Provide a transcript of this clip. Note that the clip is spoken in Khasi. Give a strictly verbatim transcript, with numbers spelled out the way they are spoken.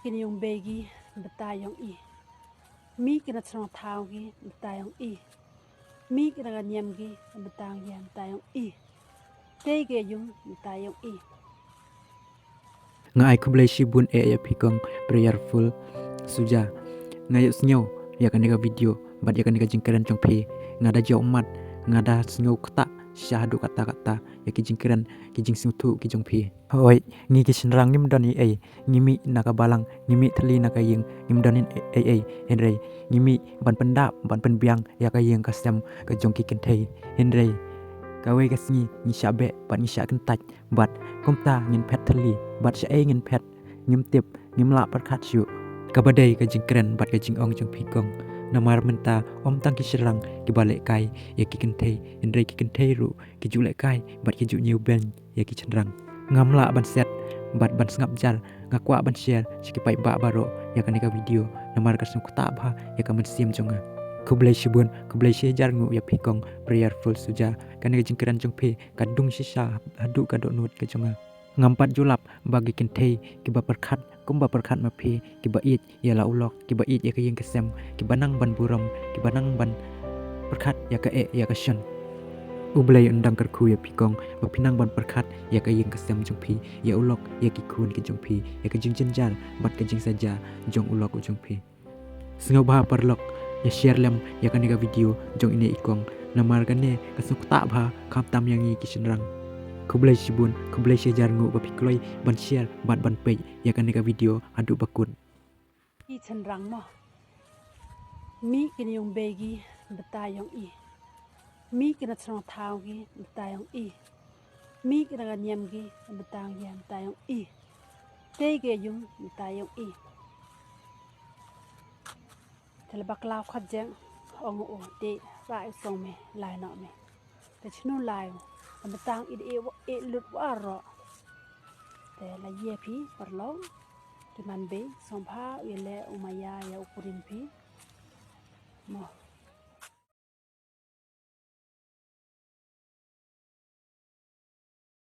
Ki niung bei ki bynta yong i. Mi ki na chnong thaw ki bynta yong i. Mi ki na ka niam ki bynta yong i, bynta yong i. Te ke yung bynta yong i. Nga ai khublei shibun eh ïa phi kong Prayerful Suja. Nga ïohsngew ïa kane ka video bad ïa kane ka jingkren jong phi. Nga da jia ummat, nga da sngew kata sha haduh kata kata ïa ki jingkren, ki jingsngewthuh ki jong phi. Hoi, ngi ki shynrang ngim don ei ei, ngi mih na ka balang, ngi mih thylli na ka ïing, ngim don ei ei, hynrei ngi mih ban pyndap, ban pynbiang ïa ka ïing ka sem ka jong ki kynthei. Hynrei kawei ka sngi ngi shah beh bad ngi shah kyntait, bad kumta ngin phet thylli, bad shaei ngin phet ngim tip, ngim lah pyrkhat shuh. Kaba dei ka jingkren bad ka jingong jong phi kong. Namar mynta ym tang ki shynrang kiba lehkai ïa ki kynthei, hynrei ki kynthei ruh ki ju lehkai bad ki ju ñiewbeiñ ïa ki shynrang. Ngam lah ban set bad ban sngap jar, nga kwah ban share sha ki paidbah baroh ïa kane ka video, namar ka sngewkhuslai bha ïa ka mynsiem jong nga. Khublei shibun, khublei shihajar nguh ïa phi kong Prayerful Suja. Kane ka jingkren jong phi ka dung shisha haduh ka dohnud ka jong nga. Ngam pat ju lap ba ki kynthei kiba pyrkhat kumba pyrkhat ma phi, kiba ïeit ïa la u lok, kiba ïeit ïa ka ïing ka sem, kiba nang ban burom, kiba nang ban pyrkhat ïa kaei ïa ka shon. U Blei un dang kyrkhu ïa phi kong ba phi nang ban pyrkhat ïa ka ïing ka sem jong phi, ïa u lok, ïa ki khun ki jong phi, ïa ka jingjynjar bad ka jingshaja jong u lok u jong phi. Sngewbha paralok, ïa share lem ïa kane ka video jong ine i kong, namar kane ka sngewkhuslai bha khamtam ïa ngi ki shynrang. Khublei shibun, khublei shihajar nguh ba phi kloi ban share bad ban peit ïa kane ka video haduh ba kut. Ki shynrang mo. Mi ki niung bei ki bynta yong i. Mi ki na chnong thaw ki bynta yong i. Mi ki na ka niam ki bynta yong i, bynta yong i. Te ke yung bynta yong i. Te la bakla khat jeng ong u te ra i song me lai no me. Te chnu lai u. Ka bynta i de e lut wa ro. Te la ye phi paralok. Ki man bei song pha u le u maya ïa u kurim phi. Mo.